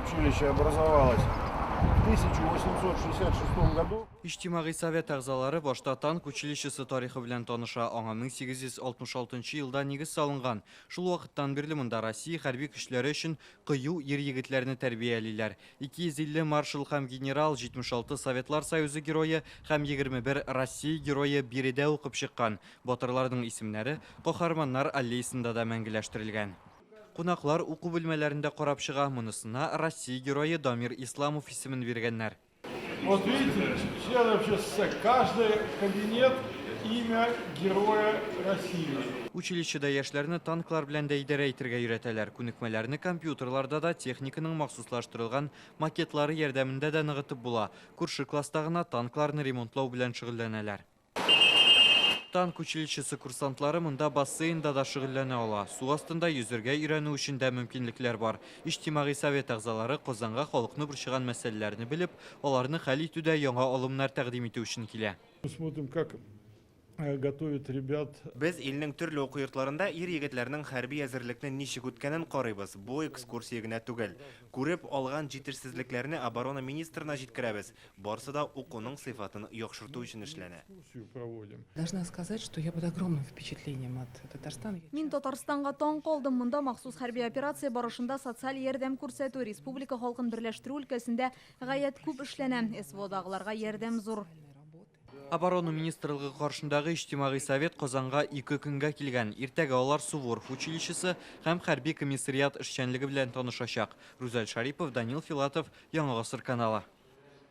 Училище образовалось в 1866 году. Иҗтимагый совет әгъзалары башта танк училищесы тарихы белән таныша. Аңа 1866 елда нигез салынган. Шул вакыттан бирле монда Россия хәрби көчләре өчен кыю ир-егетләрне тәрбиялиләр. 250 маршал һәм генерал, 76 Советлар Союзы герое һәм 21 Россия герое биредә укып чыккан. Батырларның исемнәре Каһарманнар аллеясында да мәңгеләштерелгән. Кунаклар уку бүлмәләрен дә карап чыга. Монысына Россия герое Дамир Исламов исемен биргәннәр. Вот видите, все вообще каждый кабинет имя Героя России. Училищеда яшьләрне танклар белән дә идарә итәргә өйрәтәләр. Күнекмәләрне компьютерларда да, техниканың махсуслаштырылган макетлары ярдәмендә дә ныгытып була. Күрше класста гына танкларны ремонтлау белән шөгыльләнәләр. Танк училищесы курсантлары монда бассейнда да шөгыльләнә ала. Су астында йөзергә өйрәнү өчен дә мөмкинлекләр бар. Иҗтимагый совет әгъзалары Казанга халыкны борчыган мәсьәләләрне белеп, аларны хәл итүдә яңа алымнар тәкъдим итү өчен килә. Смотрим, как готовят ребят. Без илнең төрле уку йортларында ир-егетләрнең хәрби әзерлекне ничек үткәнен карыйбыз. Бу экскурсия генә түгел. Күреп алган җитешсезлекләрне оборона министрына җиткерәбез. Барсы да укуның сыйфатын яхшырту өчен эшләнә. Должна сказать, что я под огромным впечатлением от Татарстана. Мин Татарстанга таң калдым. Монда махсус хәрби операция барышында социаль ярдәм күрсәтү, республика халкын берләштерү өлкәсендә гаять күп эшләнә. СВОдагыларга ярдәм зур. Оборона министрлыгы каршындагы Иҗтимагый совет Казанга ике көнгә килгән. Иртәгә алар Суворов училищесы һәм хәрби комиссариат эшчәнлеге белән танышачак. Рүзәл Шарипов, Данил Филатов, Яңа гасыр каналы.